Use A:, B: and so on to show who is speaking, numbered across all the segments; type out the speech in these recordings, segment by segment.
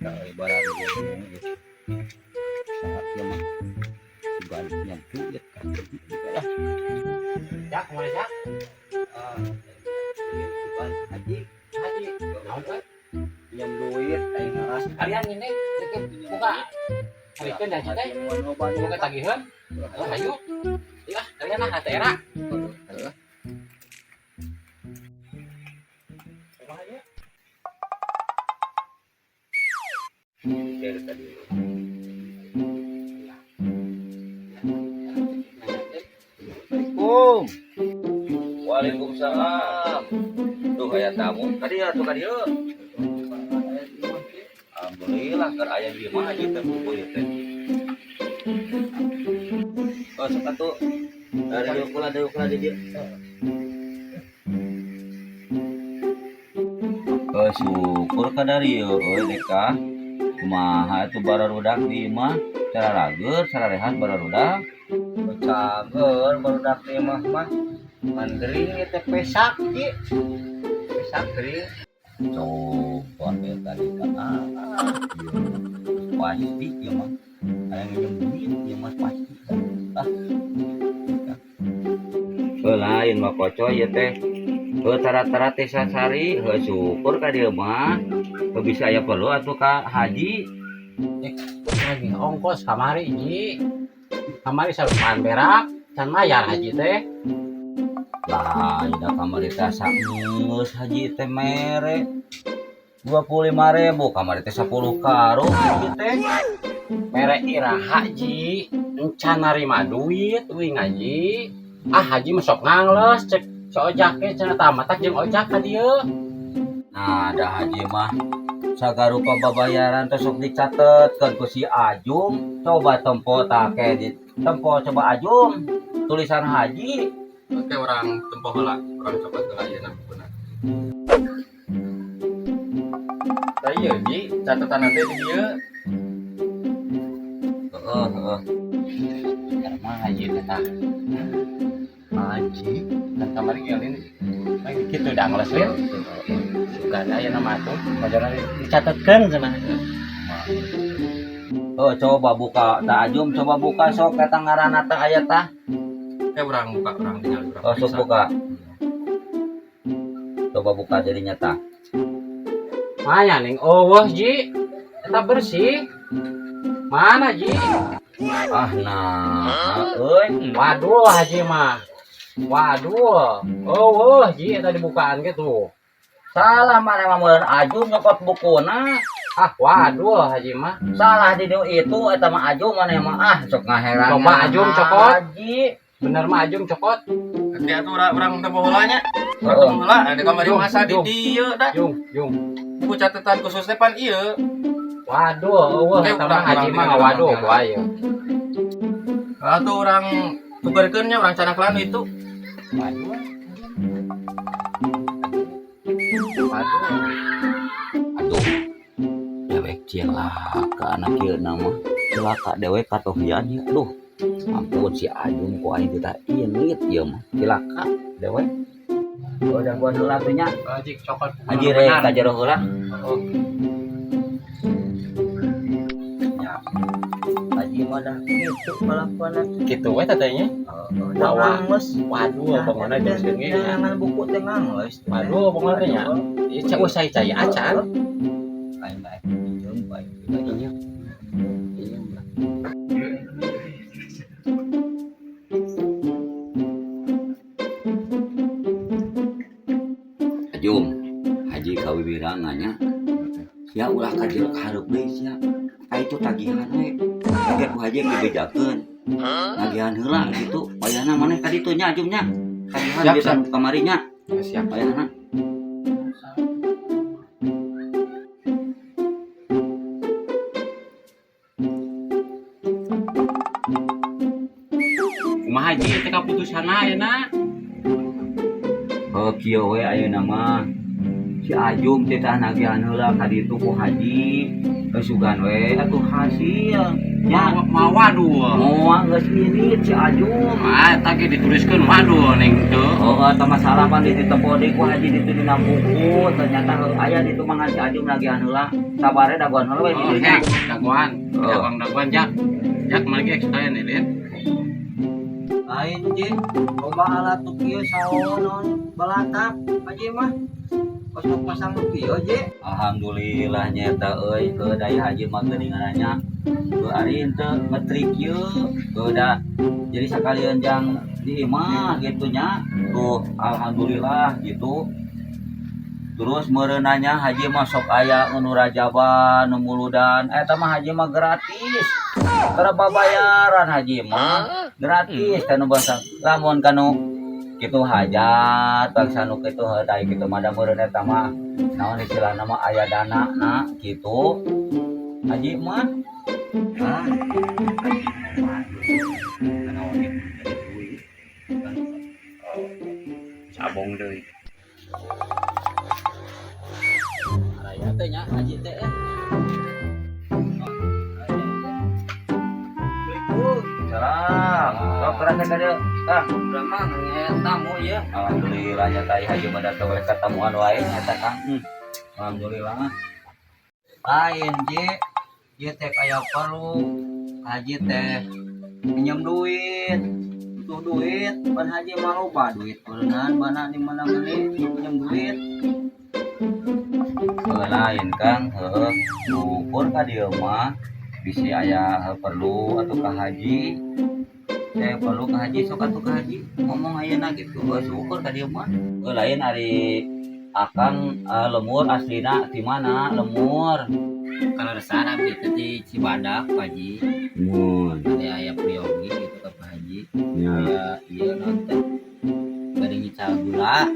A: Deka euy barang ieu. Saha ieu mah? Sugan yang duit ka lah.
B: Jak, kemana Jak?
A: Ah, sugan haji.
B: Haji. Naon euy?
A: Pinjam duit aing ngaras.
B: Kalian ini deket buka. Harikeun da teh. Buka tagihan. Oh, hayu. Iya, kalian lah teh era. Kumaha ieu?
A: Dari tadi. Assalamualaikum.
C: Waalaikumsalam. Tuh aya tamu. Tadi ya tuh kadieu. Alhamdulillah keur aya di imah haji teh buku ieu teh. Oh, sok atuh. Dari kula di dieu. Oh, syukur ka dari euy Deka. Kumaha atuh barudak di imah? Cara rager, cara rehat barudak.
A: Cager barudak di imah mah. Ngan gering ieu teh pesak ki. Pesak gering.
C: Coba ya tadi kan ah, iya. Pasti ya mah aya nginjem duit ya mah pasti ah. Heuh, lain mah koco ieu teh. Heuh, tara-tara teh sasari. Heuh, syukur ka dieu mah. Heuh, bisa aya perlu atuh ka haji.
B: Lagi ongkos kamari ji. Kamari sarupan berak, can mayar haji teh.
C: Lah da kamari teh geus haji teh mere 25.000, kamari teh 10 karung haji teh.
B: Mere iraha ji, encan narima duit uing haji. Ah haji mah sok ngangles cek si ojak ge cenah tah matak jeung ojak ka dieu.
C: Nah, da haji mah sagarupa babayaran teh sok dicatetkeun ku si Ajum. Coba tempo tah ke di tempo coba Ajum tulisan haji.
D: Oke, orang tempo heula, orang copot heula ieu na bukuna. Tah ieu ji, catatan teh di dieu.
C: Heeh, heeh.
B: Mah haji teh tah. Haji kan kamari ngelin lagi kitu da ngles lin. Sugan aya nama atuh, majalana dicatetkeun cenah.
C: Oh, coba buka tah Ajum, coba buka sok eta ngaranna teh aya tah.
D: Oke, orang buka, orang tinggal urang
C: Oh, sok
D: periksa.
C: Buka. Coba buka jadinya tah.
B: Mana ning eueuh ji? Eta bersih. Mana ji?
C: Ah, nah, euy.
B: Waduh haji mah. Waduh. Eueuh ji eta dibukaan ge tuh.
C: Salah mana mah meureun Ajum nyokot bukuna.
B: Ah, waduh haji mah.
C: Salah di dieu itu eta mah Ajum mana mah ah sok ngaheran.
B: Coba Ajum cokot.
C: Haji.
B: Bener mah Ajum cokot.
D: Oke, atuh urang tempo heula nya. Urang
C: Heeh.
D: tempo heula, di kamari
B: Jung,
D: masa di
B: jung.
D: dieu dah.
B: Jung, jung.
D: Buku catatan khusus teh pan ieu.
B: Waduh, eueuh
D: Oke,
B: eta
D: urang-
B: mah haji
D: urang
B: mah
D: tinggal,
B: waduh
D: urang
B: ku aya.
D: Atuh urang tukerkeun nya, urang canaklan itu.
B: Waduh. Waduh.
C: Aduh. Dewek cilaka anak ieu mah. Cilaka dewek katohian ieu. Aduh. Ampun si Ajum ku aing teh init ieu mah. Cilaka dewek. Udah gua heula teh nya.
B: Haji cokot.
C: Haji rek ka jero heula.
B: Oh,
C: Ya. Haji mah dah kitu kalakuanna.
B: kitu we tatanya.
C: Heeh,
B: Bawa.
C: ngangles.
B: Waduh, pokoknya teruskeun ge.
C: Jangan buku teh ngangles.
B: Waduh, pokoknya teh nya. Ieu cek usai cai acan.
C: Aing mah pinjem bae.
B: Iya. Iya.
C: Ajum, haji kawiwirangan nya. Sia ulah ka jero ka hareup deui sia. Ka itu tagihan we. Kaget ku haji dibejakeun. Tagihan heula gitu. Wayahna maneh ka ditu nya Ajum nya. Tagihan
D: Siap,
C: di
D: siap.
C: kamari nya.
D: Ya, siap.
C: Wayahna.
B: Kumaha ji teh kaputusanna ayeuna?
C: Oh kieu we ayeuna mah. Si Ajum teh tah nagihan heula ka ditu ku haji. Geus sugan we atuh hasil. Ya,
B: Mau waduh.
C: Moal geus ini si Ajum.
B: Ah, eta ge dituliskeun waduh ning teu.
C: Oh, eta masalah pan di tempo deui ku haji ditu dina buku, ternyata heuh aya ditu mah ngan si Ajum nagihan heula. Sabare dagoan heula we di
B: Oh,
C: dieu nya.
B: hek, dagoan.
C: Oh.
B: Dagoan-dagoan jak. Jak mana ge sekalian ini, Lin.
A: Lain ji, loba alat tuh kieu saonon balatak haji mah. Kos pasang nu kieu ji.
C: Alhamdulillah nyata euy, heuh da haji mah geuningan nya. Heuh ari henteu ngetrik ieu, heuh da jadi sakalian jang di imah gitu nya. Tuh alhamdulillah gitu. Terus meureunanya haji mah sok aya nu rajaban, nu muludan, eta mah haji mah gratis. Tara babayaran haji mah gratis kanu bangsa lamun kanu kitu hajat bangsa nu kitu heuh da kitu mah da meureun eta mah naon istilahna mah aya dana na gitu haji mah.
A: Ah. Naon duit.
B: Sabong deui.
C: Raya teh nya haji teh eh. Salam. Sok kerasa ka dieu, Kang.
A: Udah mah tamu ya.
C: Alhamdulillah nya teh haji mah datang oleh katamuan wae nya Kang. Alhamdulillah.
A: Lain ji, ieu teh aya perlu haji teh pinjam duit. Butuh duit, pan haji mah loba duit beureunaan bana di mana meuni pinjam duit.
C: Heuh lain Kang, heuh. Syukur ka dieu mah bisi aya heuh perlu atau ka haji. Saya perlu ka haji sok atuh ka haji ngomong ayeuna gitu. Heuh syukur ka dieu mah. Heuh lain ari Akang lemur aslina di mana lemur?
D: Kalau resah abdi teh di Cibadak Pak Haji.
C: Mun.
D: Ada aya priyogi gitu ke Pak Haji.
C: Nya,
D: Aya ieu naon teh. Bade nyical gula.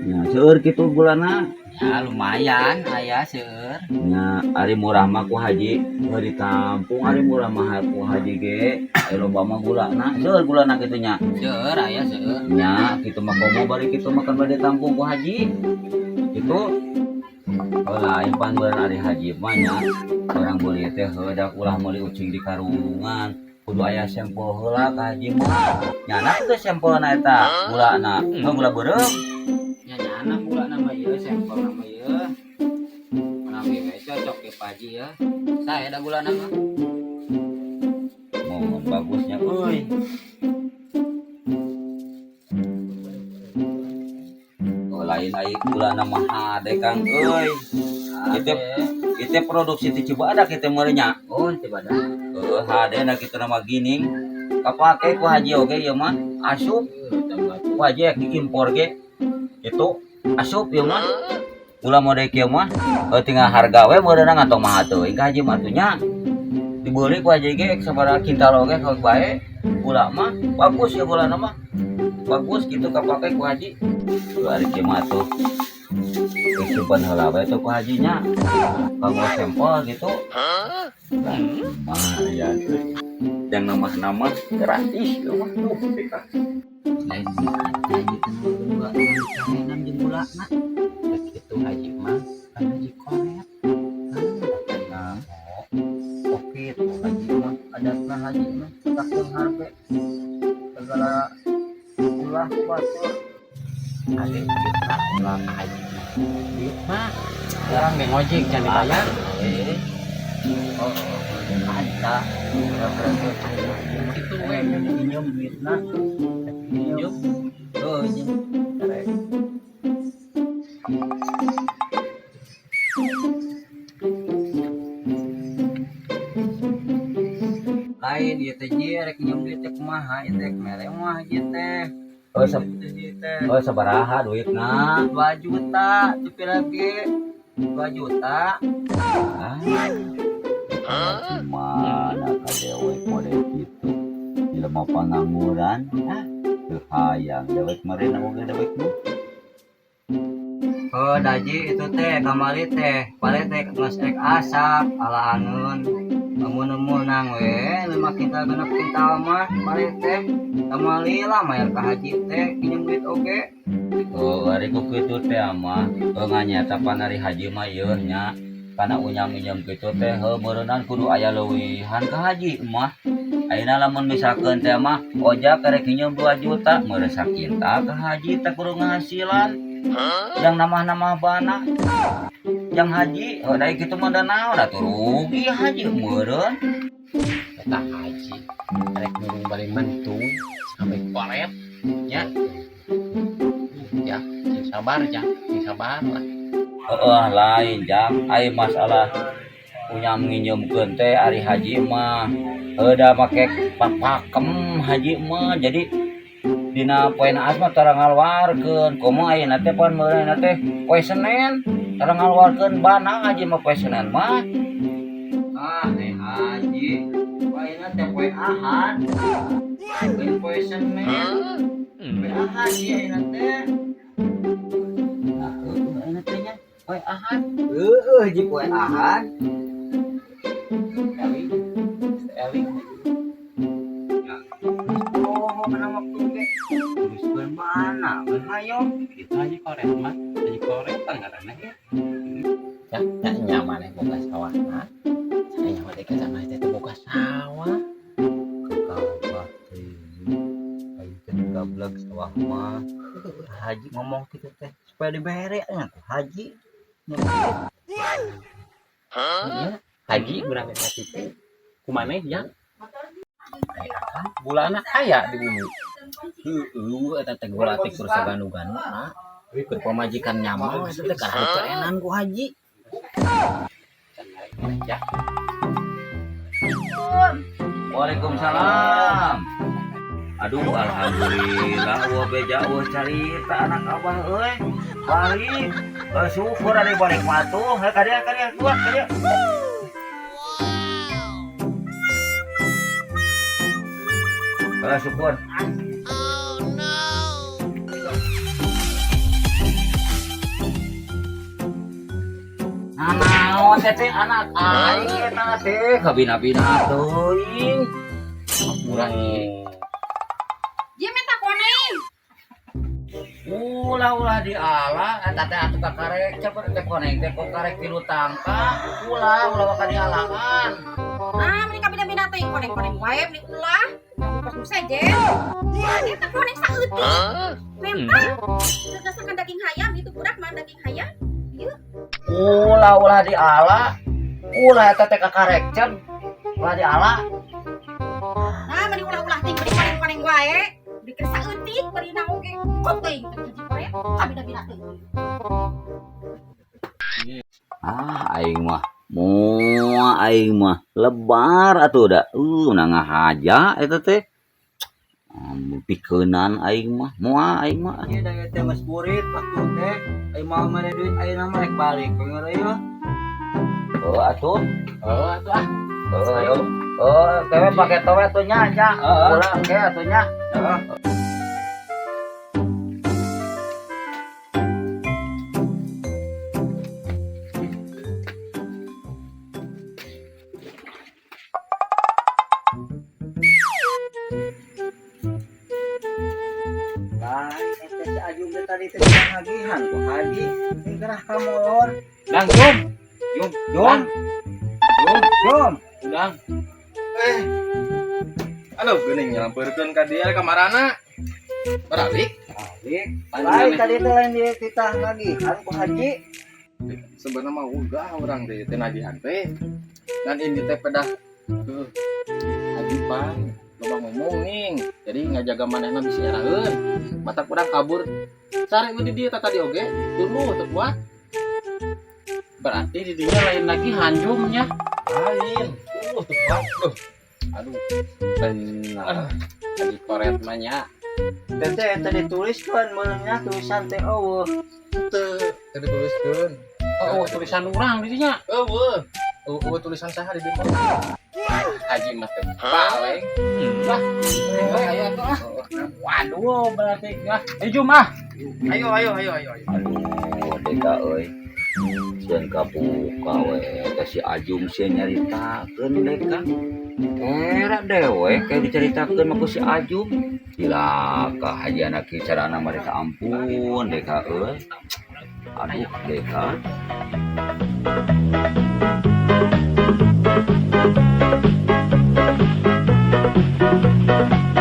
C: nya seueur kitu gulana.
D: Ya lumayan aya seueur.
C: Nya ari murah mah ku haji heuh di kampung ari murah mah ku haji ge aya loba mah gulana seueur gulana kitu nya.
D: Seueur aya seueur.
C: Nya kitu mah komo bari kitu mah kan bade tampung ku haji. Kitu. Oh lain pan beureun ari haji mah nya urang beuli teh heuh da ulah meuli ucing di karungan. Kudu aya sampel heula ka haji mah. Nyana teh sampelna eta gulana. Heuh gula beureum.
D: Nya nyana gula nama ieu sampel nama ieu. Menawi we cocok ya Pak Haji ya. Saya da gula nama.
C: Mohon bagusnya euy. Oh lain ai gulana mah hade Kang euy. Itu itu produksi ti Cibadak kitu meureun nya.
D: Oh, Cibadak.
C: Heuh hade da kitu nama gining. Kapake ku haji oge ieu mah asup ku haji diimpor ge. Itu asup ieu mah. Gula mode kieu mah heuh tinggal harga we meureunna ngatong mah teuing ka haji mah atuh nya. Dibeli ku haji ge sabaraha kintal oge kauk bae. Gula mah bagus ya gulana mah. Bagus gitu kapake ku haji. Ari kieu mah atuh. Simpan heula we tuh ku hajinya. Kanggo sampel gitu. Lumayan euy. Yang nama-nama gratis ieu mah tuh.
D: Lain haji teh gula carenan jeung gulana. Kitu haji mah kan haji koret.
A: Nah, oke tuh haji mah adatna haji mah takung harpe segala ulah batur.
B: Ade duit mah ulah ka haji mah. Duit mah urang ge ngojek can dibayar.
A: Eh, oh, ada
B: Kitu we.
A: pinjam duitna, pinjam, oh, pinjam. Rek. Lain ieu teh ji rek pinjam duit teh kumaha ieu teh mere mah ieu teh.
C: Oh,
A: Duit teh teh.
C: oh sabaraha duitna?
A: 2 juta, tapi lagi 2 juta.
C: Ah, mana ka dewek model kitu. Jelema pangangguran, ah, teu hayang dewek meureun oge dewek mah.
A: Oh, daji itu teh kamari teh, pare teh geus rek asap alaaneun. Lamun menang we 5 kintal 6 kintal mah pare teh. Kamari lah mayar ka haji teh pinjam duit oge.
C: Oh, ari ku kitu teh mah, heuh nganyata pan ari haji mah ieu nya. Kana unyam-unyam kitu teh heuh meureunnan kudu aya leuwihan ka haji mah. Ayeuna lamun misalkeun teh mah ojak karek nginjem 2 juta meureun sakinta ka haji teh kudu ngahasilan. Yang nambah-nambah bana. Yang haji heuh da kitu mah da naon atuh rugi haji meureun.
B: Eta haji rek nulung bari mentung sampai koret nya. Ya, sing sabar ya, sing sabar lah.
C: Heeh, lain jang, ai masalah unyam nginjemkeun teh ari haji mah heuh da make papakem haji mah jadi dina poe naas mah tara ngaluarkeun komo ayeuna teh pan meureunna teh poe Senen tara ngaluarkeun bana haji mah poe Senen mah.
A: Ah, eh haji. Ayeuna teh poe Ahad. Lain poe Senen. Poe Ahad ieu ayeuna teh.
C: Nah, heueuh ayeuna teh nya poe Ahad.
A: Heueuh ji poe Ahad.
D: Eling, eling.
A: Oh, kana waktu ge. Geus mana? Geus hayo.
B: Itu haji koret mah, haji koret ngaranna ge. Ya, ya nyaman boga sawah mah. Saya nyaman teh sama teh boga sawah.
A: Kawah teh. Aing teh gableg sawah mah. Haji ngomong kitu teh supaya dibere nya ku haji.
B: Iya, haji urang teh kitu. Kumaneh jang? Aya kan gulana aya di bumi.
D: Heueuh eta teh gula teh kur saganu-ganu na. Keur pamajikan nyaman eta teh kalah dicerenan ku haji.
B: Ya,
C: Waalaikumsalam. Aduh, alhamdulillah eueuh beja eueuh carita anak abah euy. Balik. Syukur ari balik mah tuh. Heuh ka dieu ka dieu kuat ka dieu. Syukur. Nah, naon teh teh anak aing eta teh kabina-bina teuing.
B: murah ieu.
E: Dia minta koneng.
C: Ulah ulah diala eta teh atuh kakarek cepet teh koneng teh kok karek tilu tangka ulah ulah bakal dialangan.
E: Ah, mending kabina-bina teh koneng-koneng wae mending ulah. Pas nu sejen. Eta koneng saeutik. Menta. Gegesakan daging hayam itu budak mah daging hayam.
C: Ulah ulah diala ulah eta teh kakarek cen ulah diala.
E: Nah, mending ulah-ulah ting mending koneng-koneng wae. Dikira saeutik bari naon ge. Kok teuing teh haji korek kabina-bina teh.
C: Ah aing mah moal aing mah lebar atuh da na ngahaja eta teh. Pikeunan aing mah moal aing mah.
A: Ieu da teh geus burit waktu teh. Aing mau mere duit ayeuna mah rek balik. Ngeureun ieu.
C: Oh atuh.
B: Oh, atuh ah.
C: Oh ayo. Oh, kewe pake towe atuh nya nya. Ulah ke atuh nya.
A: Heeh. Lain eta si Ajum teh tadi teh nagihan ku haji. Ini gerah ka molor.
B: Dang, jom.
A: Jom, jom.
B: Jom,
A: Jom.
B: dang.
F: Aduh, geuning nyamperkeun ka dieu kamarana. Baralik.
A: Balik. Lain tadi teh lain dia kita nagihan ku haji.
F: Sebenarnya mah uga urang teh teh nagihan teh. Dan ini teh pedah heuh. Haji pan loba ngomong ning. Jadi ngajaga manehna bisi eraeun. Mata kurang kabur. Sare di dieu tadi oge, tuluh teu kuat.
B: Berarti di dinya lain lagi hanjumnya.
F: Lain. Teu kuat. Duh. Aduh,
B: Bener. Haji koret mah nya.
A: Teh teh dituliskeun meulnya tulisan teh eueuh.
F: teu teu dituliskeun.
B: Oh, tulisan urang di dinya.
F: Eueuh. Eueuh tulisan saha di dieu mah.
B: Haji mah teu baleng. Lah,
F: Ayo atuh ah.
B: waduh berarti ah. Ayo jom ah.
F: Ayo ayo ayo ayo ayo.
C: Aduh, deka euy. Sieun kabuka we teh si Ajum sieun nyaritakeun deka. Era dewek kayak diceritakeun mah ku si Ajum. Cilaka haji anak ieu carana mah deka ampun deka euy. Aduh deka.
B: Bye.